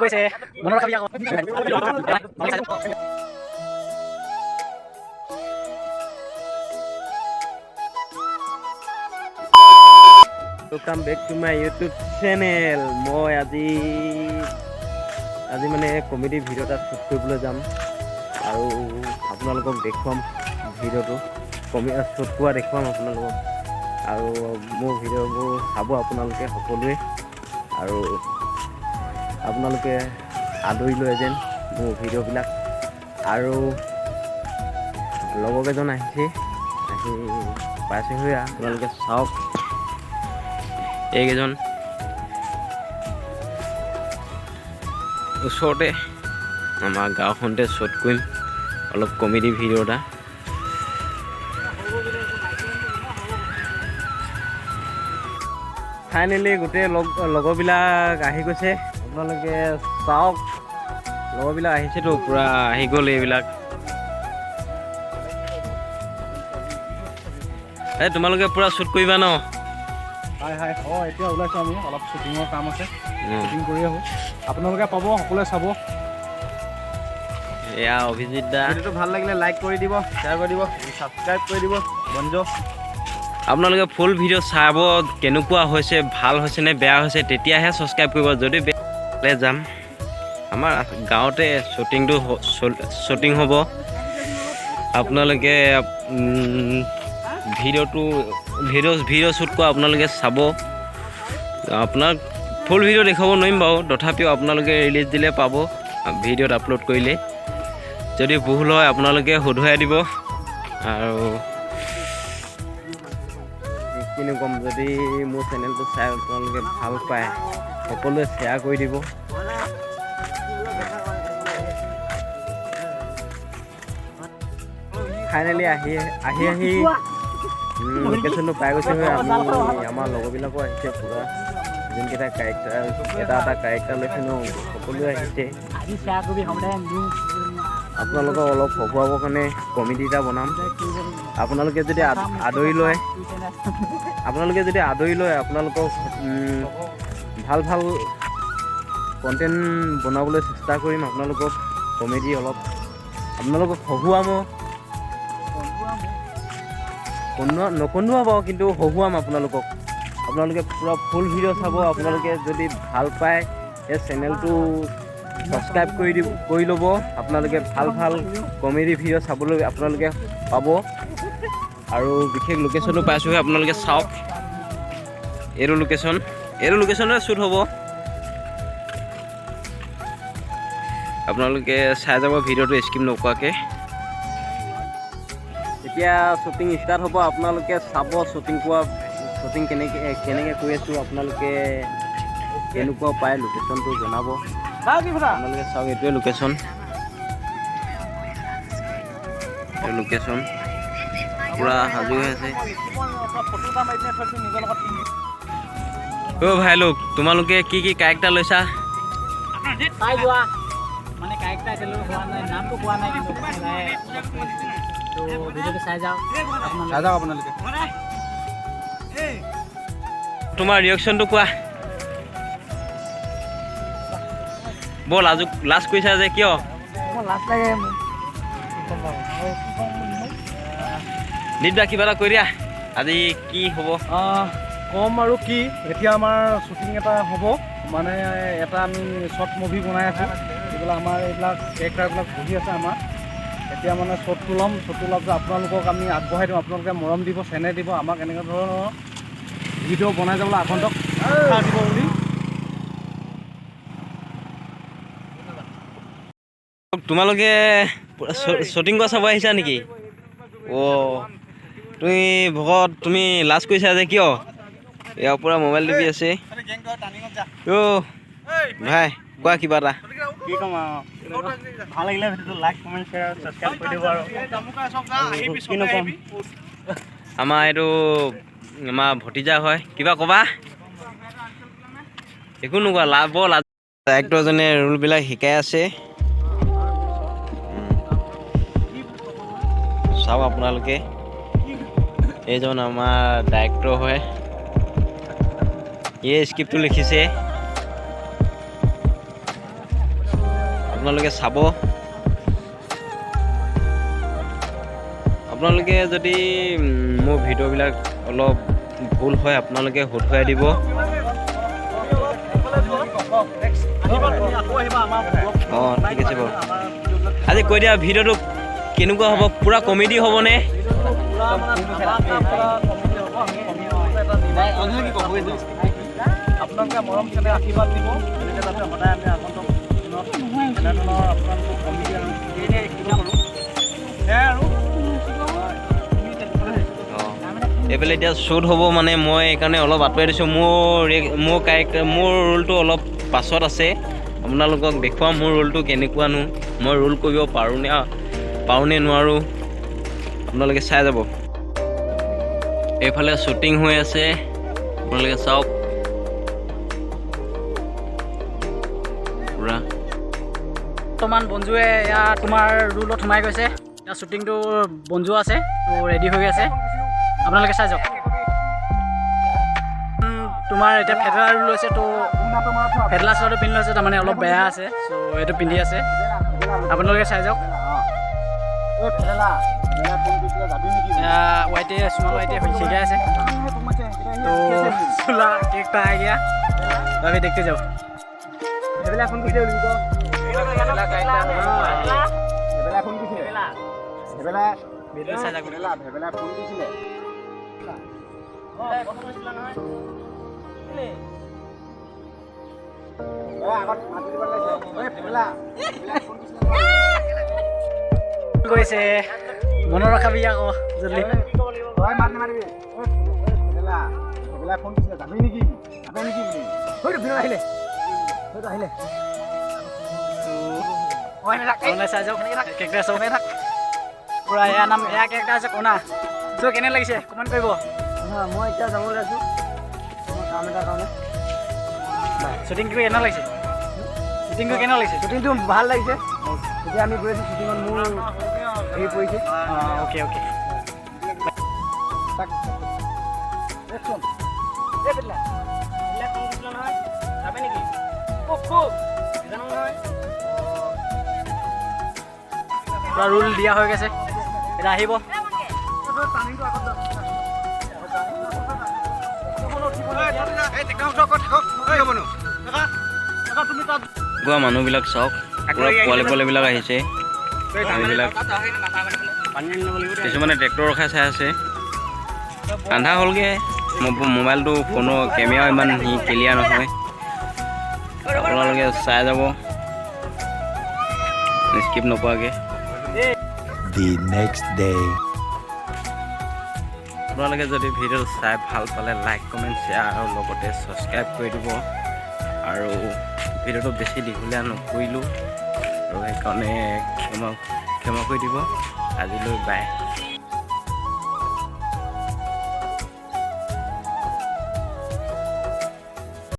কৈছে মনত ৰাখিবি আকৌ। Welcome back to my YouTube channel. মই আজি মানে কমেডি ভিডিঅ' এটা শ্বুট কৰিবলৈ যাম আৰু আপোনালোকক দেখুৱাম। ভিডিঅ'টো শ্বুট কৰা দেখুৱাম আপোনালোকক আৰু মোৰ ভিডিঅ'বোৰ চাব আপোনালোকে সকলোৱে আৰু আপোনালোকে আদৰি লয় যেন মোৰ ভিডিঅ'বিলাক। আৰু লগৰ কেইজন আহিছে, আহি পাইছেহি। আপোনালোকে চাওক, এইকেইজন ওচৰতে আমাৰ গাঁওখনতে শ্বুট কৰিম অলপ কমেডি ভিডিঅ' এটা। ফাইনেলি গোটেই লগৰবিলাক আহি গৈছে। আপোনালোকে চাওক, লগৰবিলাক আহিছেতো, পূৰা আহি গ'ল এইবিলাক। এই তোমালোকে পূৰা শ্বুট কৰিবা ন? হাই হাই, অঁ, এতিয়া ওলাইছোঁ আমি, অলপ শ্বুটিঙৰ কাম আছে। শ্বুটিং কৰি আহোঁ, আপোনালোকে পাব, সকলোৱে চাব। এয়া অভিজিত দা। ভিডিঅ'টো ভাল লাগিলে লাইক কৰি দিব, শ্বেয়াৰ কৰি দিব, ছাবস্ক্ৰাইব কৰি দিব বন্ধু। আপোনালোকে ফুল ভিডিঅ' চাব, কেনেকুৱা হৈছে, ভাল হৈছে নে বেয়া হৈছে, তেতিয়াহে ছাবস্ক্ৰাইব কৰিব। যদি বেয়া যাম, আমাৰ গাঁৱতে শ্বুটিং হ'ব। আপোনালোকে ভিডিঅ'টো ভিডিঅ' ভিডিঅ' শ্বুট কৰা আপোনালোকে চাব। আপোনাক ফুল ভিডিঅ' দেখুৱাব নোৱাৰিম বাৰু, তথাপিও আপোনালোকে ৰিলিজ দিলে পাব। ভিডিঅ'ত আপলোড কৰিলে যদি ভুল হয়, আপোনালোকে শুধৰাই দিব। আৰু কিনো ক'ম, যদি মোৰ চেনেলটো চাই আপোনালোকে ভাল পায়, সকলোৱে শ্বেয়াৰ কৰি দিব। ফাইনেলি আহি আহি আহি লোকেশ্যনটো পাই গৈছোঁ আমি। আমাৰ লগৰবিলাকো আহিছে পূৰা, যোনকেইটা কেৰেক্টাৰ, এটা এটা কেৰেক্টাৰ লৈছে ন, সকলোৱে আহিছে। আজি শ্বেয়াৰ কৰিবি, সদায় দিওঁ। আপোনালোকক অলপ হহুৱাবৰ কাৰণে কমেডি এটা বনাম। আপোনালোকে যদি আদৰি লয়, আপোনালোকে যদি আদৰি লয়, আপোনালোকক ভাল ভাল কণ্টেণ্ট বনাবলৈ চেষ্টা কৰিম। আপোনালোকক কমেডি অলপ আপোনালোকক হহুৱাম। কন্দুৱা নকন্দুৱা বাৰু, কিন্তু হহুৱাম আপোনালোকক। আপোনালোকে পূৰা ফুল ভিডিঅ' চাব। আপোনালোকে যদি ভাল পায়, এই চেনেলটো ছাবস্ক্ৰাইব কৰি দিব, কৰি ল'ব। আপোনালোকে ভাল ভাল কমেডি ভিডিঅ' চাবলৈ আপোনালোকে পাব। আৰু বিশেষ লোকেশ্যনো পাইছোঁহে, আপোনালোকে চাওক। এইটো লোকেশ্যন, এইটো লোকেশ্যনতে শ্বুট হ'ব। আপোনালোকে চাই যাব ভিডিঅ'টো স্কিপ নকৰাকৈ। এতিয়া শ্বুটিং ষ্টাৰ্ট হ'ব। আপোনালোকে চাব, শ্বুটিং কেনেকৈ কেনেকৈ কৰি আছোঁ, আপোনালোকে কেনেকুৱা পায় লোকেশ্যনটো জনাব। আপোনালোকে চাওক, এইটোৱে লোকেশ্যন, এইটো লোকেশ্যন পূৰা সাজু হৈ আছে। অ' ভাই লোক, তোমালোকে কি কি কেৰেক্টাৰ লৈছা? পাই যোৱা মানে কেৰেক্টাৰ এতিয়ালৈকে হোৱা নাই, নামটো কোৱা নাই, কিন্তু লাহে তো ভিডিঅ'টো চাই যাওক আপোনালোকে। চাই যাওক আপোনালোকে। তোমাৰ ৰিয়েকশ্যনটো কোৱা। বৰ লাজু লাজ কৰিছা যে, কিয়? মোৰ লাজ লাগে মোক। কি ক'ম বাৰু? আৰু কি ক'ম মই? দীপদা, কিবা এটা কৈ দিয়া, আজি কি হ'ব? কম আৰু কি, এতিয়া আমাৰ শ্বুটিং এটা হ'ব, মানে এটা আমি শ্বৰ্ট মুভি বনাই আছোঁ। এইবিলাক আমাৰ এইবিলাক কেৰেক্টাৰবিলাক বহি আছে আমাৰ। এতিয়া মানে শ্বৰ্টটো ল'ম, শ্বৰ্টটো লোৱাৰ পিছত আপোনালোকক আমি আগবঢ়াই দিম। আপোনালোকে মৰম দিব, চেনেহ দিব আমাক, এনেকুৱা ধৰণৰ ভিডিঅ' বনাই যাবলৈ আগন্তুক উৎসাহ দিব বুলি। তোমালোকে শ্বুটিং কৰা চাব আহিছা নেকি? অ' তুমি ভকত, তুমি লাজ কৰিছা যে কিয়? ইয়াৰ পৰা মোবাইল টিপি আছে। অ' ভাই, কোৱা কিবা এটা। কি ক'ম আৰু, ভাল লাগিলে ভিডিঅ'টো লাইক, কমেণ্ট, শ্বেয়াৰ, ছাবস্ক্ৰাইব কৰি দিব। আৰু কিনো ক'ম? আমাৰ এইটো আমাৰ ভতিজা হয়। কিবা ক'বা? একো নোকোৱা, লাভ বৰ লাজ। ডাইৰেক্টৰজনে ৰোলবিলাক শিকাই আছে। চাওক আপোনালোকে, এইজন আমাৰ ডাইৰেক্টৰ হয়, এই স্ক্ৰিপ্টটো লিখিছে। আপোনালোকে চাব। আপোনালোকে যদি মোৰ ভিডিঅ'বিলাক অলপ ভুল হয়, আপোনালোকে শুধৰাই দিব। অঁ, ঠিক আছে বাৰু। আজি কৈ দিয়া, ভিডিঅ'টো কেনেকুৱা হ'ব? পূৰা কমেডি হ'বনে? আপোনালোকে মৰম চেনেহ আশীৰ্বাদ দিব এনেকৈ, যাতে সদায় আমি আগন্তুক দিনত এনেধৰণৰ আপোনালোকক কমিটি আৰু শিকিব পাৰোঁ। সেয়াই আৰু। অঁ, এইফালে এতিয়া শ্বুট হ'ব, মানে মই সেইকাৰণে অলপ আঁতৰাই দিছোঁ। মোৰ কেৰেক্টাৰ, মোৰ ৰোলটো অলপ পাছত আছে। আপোনালোকক দেখুৱাম মোৰ ৰোলটো কেনেকুৱানো, মই ৰোল কৰিব পাৰোঁনে নোৱাৰোঁ, আপোনালোকে চাই যাব। এইফালে শ্বুটিং হৈ আছে, আপোনালোকে চাওক পূৰা। বৰ্তমান বঞ্জুৱে এয়া তোমাৰ ৰোলত সোমাই গৈছে। এতিয়া শ্বুটিংটো বঞ্জু আছে, তো ৰেডি হৈ আছে, আপোনালোকে চাই যাওক। তোমাৰ এতিয়া ফেডেলা ৰোল লৈছে, তো ফেডেলা চোলাটো পিন্ধি লৈছে, তাৰমানে অলপ বেয়া আছে, চ' এইটো পিন্ধি আছে, আপোনালোকে চাই যাওক। এয়া ৱাইটে সোণাল ৱাইটে শিকাই আছে। तो चूल्हा केकটা आ गया, तो अभी देखते जाओ। ফোন কৰিছিলে বুলি কয়। ভেবেলাই ফোন কৰিছিলে, ভেবেলাই। ভিডিঅ' চাই যাওক। ভেবেলা, ভেবেলাই ফোন কৰিছিলে। আগত মাতি দিব লাগিছে। ভেবেলা, ভেবেলাই ফোন কৰিছিলে। কৈছে মনত ৰখাবি আকৌ জলদি। তই মাত নামাৰিবি। ভেবেলা, ভেবেলাই ফোন কৰিছিলে, যাবি নেকি, যাবি নেকি বুলি। হয়তো ভিডিঅ' আহিলে, হয়তো আহিলে। আপোনালোকে চাই যাওক কেৰেক্টাৰ চাওক পূৰা। এয়া নাম, এয়া কেৰেক্টাৰ আছে কণা। চ' কেনে লাগিছে কমেণ্ট কৰিব। মই এতিয়া যাব ওলাইছোঁ মোৰ কাম এটাৰ কাৰণে। শ্বুটিং কৰি কেনে লাগিছে? শ্বুটিং কৰি কেনে লাগিছে? শ্বুটিংটো ভাল লাগিছে। এতিয়া আমি গৈ আছোঁ শ্বুটিঙত, মোৰ হেৰি পৰিছে। অঁ, অ'কে অ'কে। তাক একশ্যন। এই পেটলা, ফোন কৰিছিলো নহয়, যাবে নেকি? খুব খুব জানো নহয়। পূৰা ৰোল দিয়া হৈ গৈছে, এতিয়া আহিব। গোৱা মানুহবিলাক চাওক, পূৰা পোৱালি পোৱালিবিলাক আহিছে। এইবিলাক কিছুমানে ট্ৰেক্টৰ ৰখাই চাই আছে। আন্ধা হ'লগৈ, মোবাইলটো ফোনৰ কেমেৰাও ইমান ক্লিয়াৰ নহয়। আপোনালোকে চাই যাব স্কিপ নকৰাকৈ। The next day. আপোনালোকে যদি ভিডিঅ'টো চাই ভাল পালে লাইক, কমেণ্ট, শ্বেয়াৰ আৰু লগতে ছাবস্ক্ৰাইব কৰি দিব। আৰু ভিডিঅ'টো বেছি দীঘলীয়া নকৰিলোঁ আৰু সেইকাৰণে ক্ষমা কৰি দিব। আজিলৈ বাই।